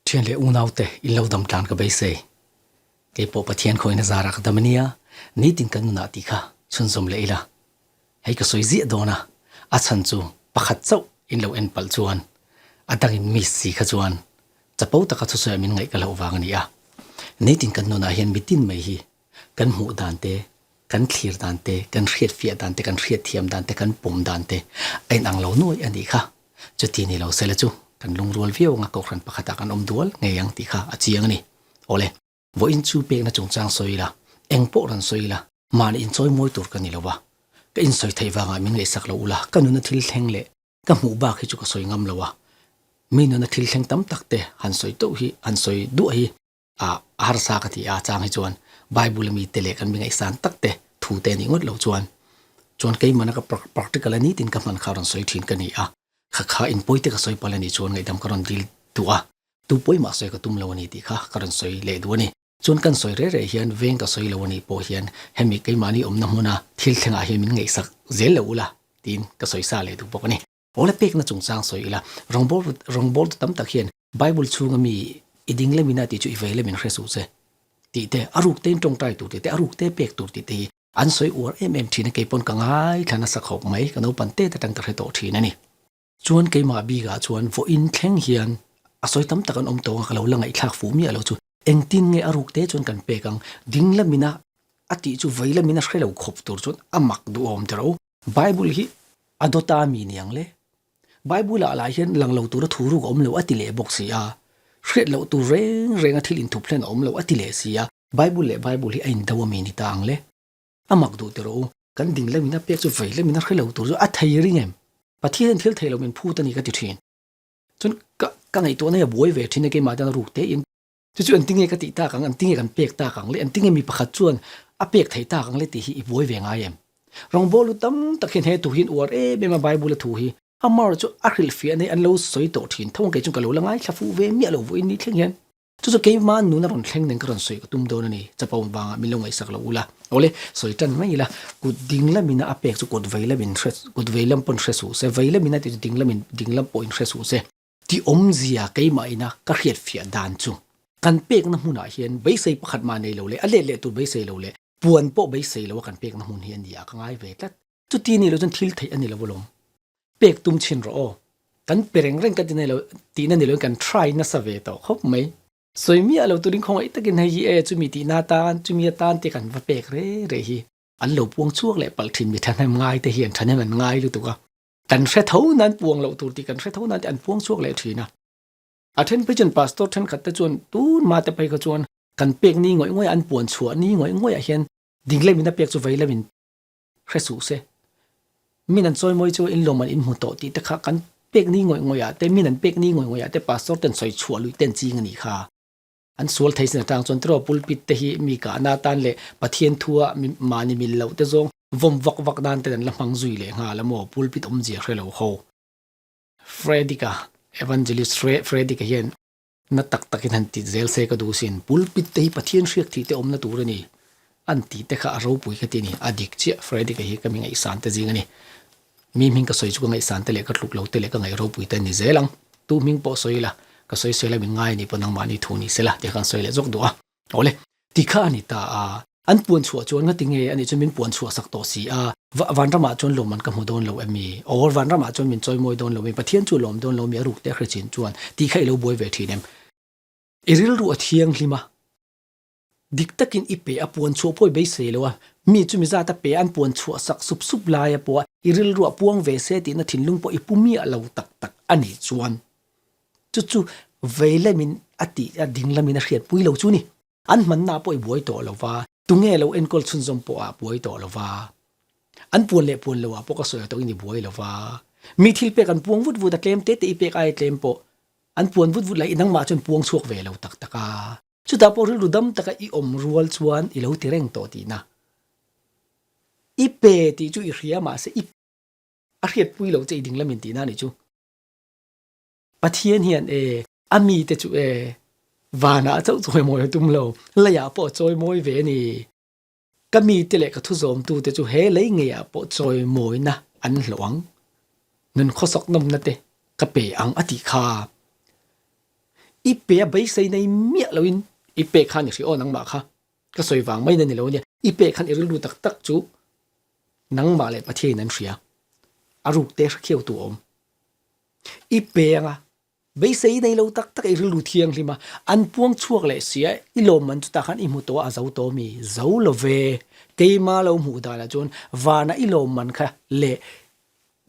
Thian leh unaute in lo dam tlan ka beisei. Keipawh Pathian khawina zarah ka dam a nia, nitin kan nunah tih kha chhunzawm leh ila. Hei ka sawi ziah dawn a, a chhan chu pakhat chauh in lo en palh chuan a dangin miss si kha chuan chapo taka thusawiah min ngaih ka hlauh vang a ni a. Nitin kan nunah hian mitin mai hi kan hmuh dan te, kan thlir dan te, kan hriatfiah dan te, kan hriatthiam dan te, kan pawm dan te a inang lo nuai a nih kha. Chuti ni lo sela chu kan lungrual viau anga kohhran pakhatah kan awm dual ngei ang tih kha a chiang a ni. Awle, vawiin chu pekna chungchang sawi ila, eng pawh rawn sawi ila, mahni inchawi mawi tur ka ni lo va, ka insawi theih vangah min ngaihsak lo ula, ka nuna thil thleng leh ka hmuh bak hi chu ka sawi ngam lo a, mi nuna thil thleng tam tak te han sawi teuh hi, han sawi duah hi a harsa ka ti a, chang hi chuan Bible ami te leh kan mi ngaihsan tak te thu te anih ngawt loh chuan chuan keimahna ka practical a nitin ka hman kha rawn sawi thin ka ni a, kha kha in pawi te ka sawi palh anih chuan ngaihdam ka rawn dil duh a, tu pawi mah sawi ka tum lo ani tih kha ka rawn sawi leh duh a ni. Chuan kan sawi reh reh hian veng ka sawi lo anih pawh hian hemi keimahni awmna hmuna thil thlengah hian min ngaihsak zel lo ula tiin ka sawi sa leh duh bawk a ni. Awle pekna chungchang sawi ila, rawngbâwl rawngbâwltu tam tak hian Bible chhunga mi i ding lemina tih chu i vei lemin hre suh che tih te, a ruk tein tawngtai tur tih te, a ruk te pek tur tih te hi an sawi uar em em thin a, kei pawn ka ngaithla nasa khawp mai, ka naupan tet atang ka hre tawh thin a ni. Chuan keimah bikah chuan vawiin thleng hian a sawi tam tak an awm tawh a, ka lo la ngaihthlak fuh miah lo chu engtin nge a ruk te chuan kan pek ang, ding lamina a tih chu vei lamina hre lo khawp tur chuan a mak duhawm ta ro. Bible hi a dawta mi niang le? Bible ah lah hian lang lo tura thu ruk a awm lo a ti leh bawk si a, hriat loh tur reng reng a thil inthup hlen a awm lo a ti leh si a, Bible leh Bible hi a indo a mi ni ta ang le? A mak duh tiraw u, kan ding lamin a pek chu vei lamin a hre lo tur chu a thei ring em? Pathian in thil thei lo min phut a ni ka ti thin. Chuan ka ka ngaihtuahna hi a buai ve thin a keimah tan a ruk te in. Chu chu engtinge ka tih tak ang, engtinge kan pek tak ang le, engtinge mi pakhat chuan a pek theih tak ang le tih hi i buai ve ngai em? Rawngbâwl lu tam tak hian he thu hian uar em em a Bible a thu hi amar chu a hrilhfiah nei an lo sawi tawh thin tho ang kei chuan ka lo la ngaithla fuh ve miah lo vawiin ni thleng hian. Chu chu keimah nuna rawn thleng nen ka rawn sawi ka tum dawn a ni, chapo vangah min lo ngaihsak lo ula. Awle, sawi tan mai ila, kut ding lamina a pek chu kut vei lamin hre, kut vei lam pawn hre suh se, vei lamina tih chu ding lamin ding lam pawhin hre suh se. Ti awmzia keimah ina ka hriatfiah dan chu kan pekna hmunah hian beisei pakhat mah nei lo leh a let leh tur beisei lo leh puan pawh beisei lo a kan pekna hmun hi a ni a ka ngai ve tlat. Chuti ni lo chuan thil theih a ni lo alawm. Pek tum chhin rawh aw. Kan pe reng reng ka ti nei lo tihna ni loin kan try nasa ve tawh khawp mai. Sawi miah lo turin khawngaih takin hei hi e chumi tihna atan chumi atan te kan va pek re re hi. An lo puang chhuak leh palh thin mi thahnem ngai te hian thahnem an ngai lutuk a. Kan hre tho nan puang loh tur tih kan hre tho nan te an puang chhuak leh thin a. A then phei chuan pastor thenkhat te chuan tun hma te phei kha chuan kan pek ni ngawih ngawih an puan chhuah ni ngawih ngawih ah hian ding lamin a pek chu vei lamin hre suh se. Min an chawi mawi chu in lawm an in hmu tawh tih te kha kan pek ni ngawih ngawih ah te min an pek ni ngawih ngawih ah te pastor ten sawi chhuah luih ten ching a nih kha. An sual thei sin atang chuan tiraw pulpit te hi mi kahna atan leh Pathian thua mahni mil loh te zawng vawm vak vak nan ten an la hmang zui leh nghal a maw pulpit awmzia hre lo ho. Fredika, Evangelist Fredika hian na tak takin han tit zel se ka duh sin pulpit te hi Pathian hriak thih te awmna tur a ni an tih te kha a ropui ka ti a ni a dik chiah Fredika hi ka mi ngaihsan te zing a ni. Mi hming ka sawi chu ka ngaihsan te leh ka tluk lo te leh ka ngaih ropui te a ni zel ang. Tu hming pawh sawi ila, ka sawi sawi la min ngai a nih pawh nangmahni thu ni sela tih kha kan sawi leh zawk duh a. Awle, ti kha a ni ta a, an puan chhuah chuan ngati nge a nih chuan min puan chhuah sak tawh si a, vanramah chuan lawmman ka hmu dawn lo em mi? Or vanramah chuan min chawimawi dawn lo mi? Pathian chu lawm dawn lo mi? A ruk te a hre chin chuan ti kha i lo buai ve thin em? I rilru a thianghlim a. Dik takin i pe a puan chhuah pawh i beisei lo a, mi chu mi zat a pe a an puan chhuah sak sup sup lai a pawh a i rilruah puang ve se tihna thinlung pawh i pu miah lo tak tak a nih chuan chu chu vei lamin a tih a ding lamin a hriatpui lo chu ni. An hmanna pawh i buai tawh lo va, tunge lo enkawl chhunzawm pawh ah buai tawh lo va, an puan leh puan lo ah pawh ka sawi tawhin i buai lo va, mi thil pek an puang vut vut a tlem te te i pek aia tlem pawh an puan vut vut lai i nangmah chuan puang chhuak ve lo tak tak a. Chutah pawh rilru dam taka i awm rual chuan i lo ti reng tawh tihna. I pe tih chu i hria mahse i a hriatpui lo che i ding lamin tihna a nih chu. Pathian hian e a mite chu e vanah chauh chawimawi a tum lo, leiah pawh a chawimawi ve a ni. Ka mite leh ka thuzawmtute chu he lei ngeiah pawh chawimawina an hlawh ang. Nun khawsak nawmna te ka pe ang a tih kha. I pe a beisei nei miah loin i pek khan i hria aw nangmah kha ka sawi vang mai na ni lo ania i pek khan i rilru tak tak chu nangmah leh Pathianin an hria a ruk te hre khiau tu a awm. I pe anga beisei nei lo tak tak i rilru thianghlim a an puang chhuak leh sia i lawmman chu tah khan i hmu tawh a a zo tawh mi zo lo ve keima lo hmuh danah chuan vana i lawmman kha leh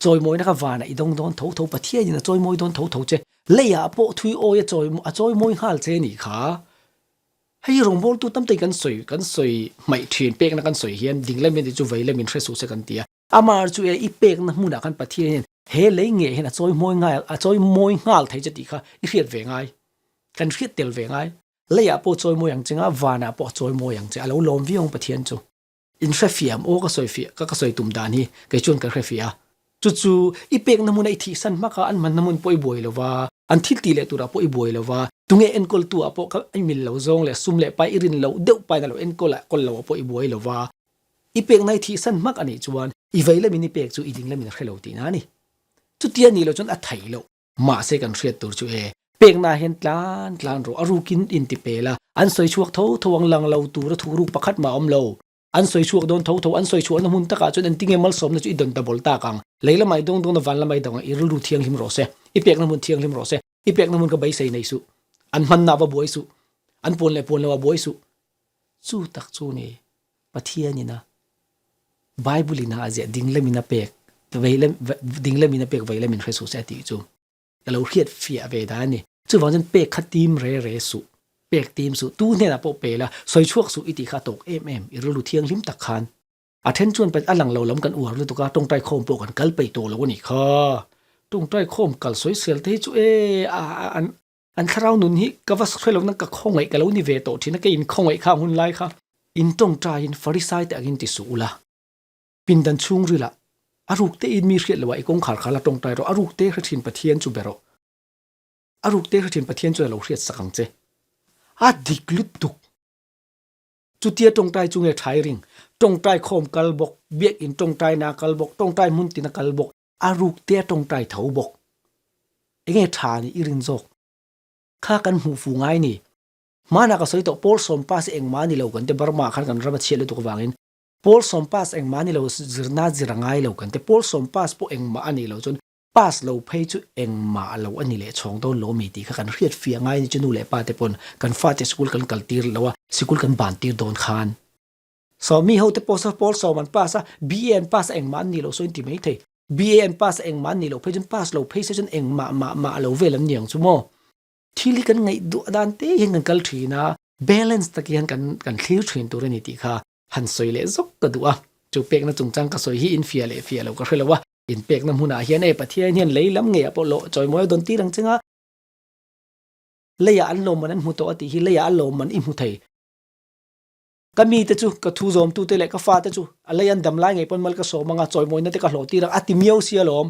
Chawimawina kha vanah i dawng dawn tho tho, Pathianin a chawimawi dawn tho tho che. Leiah pawh thui awi a chawi a chawimawi nghal che nih kha. Hei rawngbawltu tam te kan sawi kan sawi hmaih thin pekna kan sawi hian ding lamin tih chu vei lamin hre suh se kan ti a. Amah chu e i pekna hmunah khan Pathian hian he lei ngei hian a chawimawi nghal a chawimawi nghal thei che tih kha i hriat ve ngai. Kan hriat tel ve ngai. Leiah pawh chawimawi ang che nga vanah pawh a chawimawi ang che a lo lawm viau ang Pathian chu. In hrefiam aw ka sawi fiah ka ka sawi tum dan hi kei chuan ka hrefiah a. Chu chu i pekna hmuna i thihsan hmak a, an hmanna hmun pawh i buai lo va, an thil tih leh turah pawh i buai lo va, tunge enkawltu ah pawh ka i mil lo zawng leh sum leh pai i rin loh deuh pain a lo enkawl ah kawl lo ah pawh i buai lo va. I pekna i thihsan hmak a nih chuan i vei lamin i pek chu i ding lamin a hre lo tihna a ni. Chutia nih loh chuan a theih loh. Mahse kan hriat tur chu e, pekna hian tlan tlan rawh, a rukin in ti pel a, an sawi chhuak tho tho ang lang lo tura thu ruk pakhat mah a awm lo. An sawi chhuak dawn tho tho, an sawi chhuahna hmun takah chuan engtinge malsawmna chu i dawn ta bawl tak ang. Lei lamah i dawng dawn a, van lamah i dawng ang, i rilru thianghlim rawh se, i pekna hmun thianghlim rawh se, i pekna hmun kha beisei nei suh, an hmanna va buai suh, an puan leh puan loah buai suh. Chu tak chu ni Pathianin a Bible in a ziah dinglamin a pek veilam dinglamin a pek veilamin hre suh se a tih chu ka lo hriat fiah ve dan a ni. Chuvang chuan pek kha tim re re suh, pek tim suh, tu hnenah pawh pe la, sawi chhuak suh i tih kha a tawk em em, i rilru thianghlim tak khan. A then chuan a lang lo lam kan uar lutuk a, tawngtai khawm pawh kan kal peih tawh lo a nih kha. Tawngtai khawm kal sawisel te hi chu e a an An thlarau nun hi ka va hre lo nang ka khawngaih ka lo ni ve tawh thin a, kei in khawngaih kha hun lai kha. In tawngtaiin Farisai te angin ti suh ula, pindan chhungrilah a ruk te in mi hriat loah i kawngkhar kha la tawngtai rawh, a ruk te hre thin Pathian chu be rawh, a ruk te hre thin Pathian chuan a lo hriat sak ang che. A dik lutuk. Chutia tawngtai chu nge thai ring, tawngtai khawm kal bawk, biakinn tawngtaina kal bawk, tawngtai hmun tina kal bawk, A ruk te a tawngtai tho bawk. Enge tha nih i rin zawk? Kha kan hmuh fu ngai ni. Hmanah ka sawi tawh Paul sawm pass hi engmah a ni lo kan ti Burma khan kan ram a chhiat lutuk avangin Paul sawm pass engmah a ni lo zirna zir a ngai lo kan ti Paul sawm pass pawh engmah a nih loh chuan pass lo phei chu engmah lo a ni leh chhawng dawn lo mi tih kha kan hriat fiah ngai ni chu nu leh pa te pawn kan fate sikul kan kal tir lo a sikul kan ban tir dawn khan Sawmi ho te pawh saw pawl sawm an pass a, BA an pass a engmah an nih loh saw in ti mai thei. BA an pass a engmah an nih loh phei chuan pass lo phei se chuan engmah mah mah lo vel an ni ang chu maw. Thil hi kan ngaihduah dan te hian kan kal thin a, balance tak hian kan kan thlir thin tur a ni tih kha han sawi leh zawk ka duh a. Chu pekna chungchang ka sawi hi in fiah leh fiah lo ka hre lo a, in pekna hmunah hian e Pathian hian lei lam ngeiah pawh lawh chawimawi a dawn tir ang cheng a, leiah an lawmman an hmu tawh a tih hi leiah a lawmman i hmu thei. Ka mite chu, ka thu zawmtute leh ka fate chu a lei an dam lai ngei pawn mal ka sawm anga chawimawina te ka hlawh tir ang a ti miau si alawm.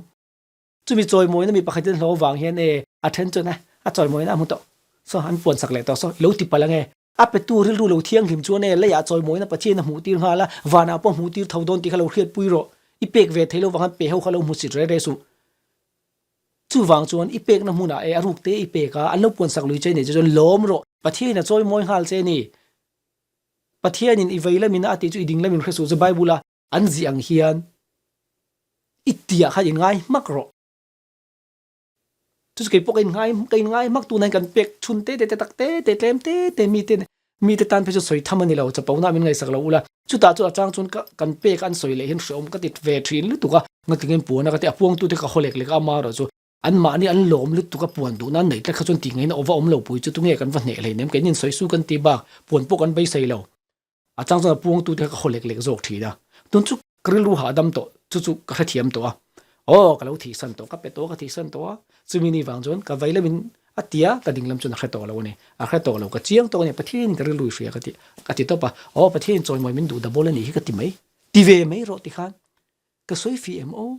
Chumi chawimawina mi pakhatin a hlawh avang hian e a then chuan e a chawimawina a hmu tawh saw an puan sak leh tawh saw i lo ti palh ange. A petu rilru lo thianghlim chuan e leiah chawimawina Pathian a hmuh tir nghal a, vanah pawh a hmuh tir tho dawn tih kha lo hriatpui rawh. I pek ve thei lo vang khan pe ho kha lo hmu sit re re suh. Chuvang chuan i pekna hmunah e a ruk te i pek a, an lo puan sak lui che nih chu chuan lawm rawh, Pathianin a chawimawi nghal che ni. Pathianin i vei lamin a tih chu i ding lamin hre suh chu Bible a an ziah ang hian i tiah khan in ngai hmak rawh. Chu chu kei pawh ka in ngai ka in ngai hmak tunah hian kan pek chhun te te te tak te te tlem te te mi te mi te tan phei chu sawi tham a ni lo chapo na min ngaihsak lo ula chutah chu a chang chuan ka kan pek an sawi leh hian hreawm ka ti ve thin lutuk a ngatinge puan a ka ti a puangtu te ka haw lek lek a ama erawh chu An mahni an lawm lutuk a puan duhna an neih tlat kha chuan tih ngaihna awva awm lo pui chu tunge kan va hneh hlei nem keinin sawi su kan ti bak puan pawh kan beisei lo. A chang chuan a puangtu te kha ka haw lek lek zawk thin a. Tun chu ka rilru hahdam tawh chu chu ka hrethiam tawh a. Aw ka lo thihsan tawh ka pe tawh ka thihsan tawh a chumi ni vang chuan ka vei lamin a tia ka ding lam chuan a hre tawh lo a ni. A hre tawh lo ka chiang tawh a ni Pathianin ka rilru i hria ka ti ka ti tawp a. Aw Pathianin chawimawi min duh double a nih hi ka ti mai ti ve mai rawh tikhan ka sawi fih em aw.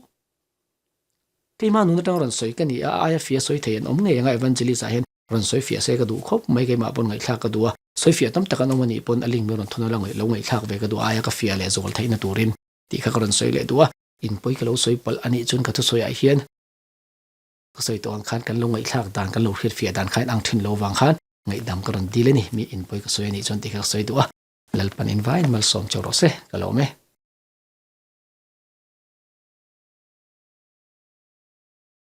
Keimah nun atang rawn sawi ka ni a, aia fia sawi thei an awm ngei anga Evangelist ah hian rawn sawi fiah se ka duh khawp mai, keimah pawn ngaihthlak ka duh a, sawi fiah tam tak an awm anih pawn a link min rawn thawn a, lo ngaihthlak ve ka duh a, aia ka fiah leh zual theihna turin tih kha ka rawn sawi leh duh a, in pawi ka lo sawi palh anih chuan ka thusawi ah hian. Ka sawi tawh ang khan kan lo ngaihthlak dan, kan lo hriatfiah dan kha inang thin lo vang khan ngaihdam ka rawn dil a ni. Mi inpawi ka sawi a nih chuan tih kha ka sawi duh a. Lalpan invaiin malsawm chauh rawh se, ka lawm e.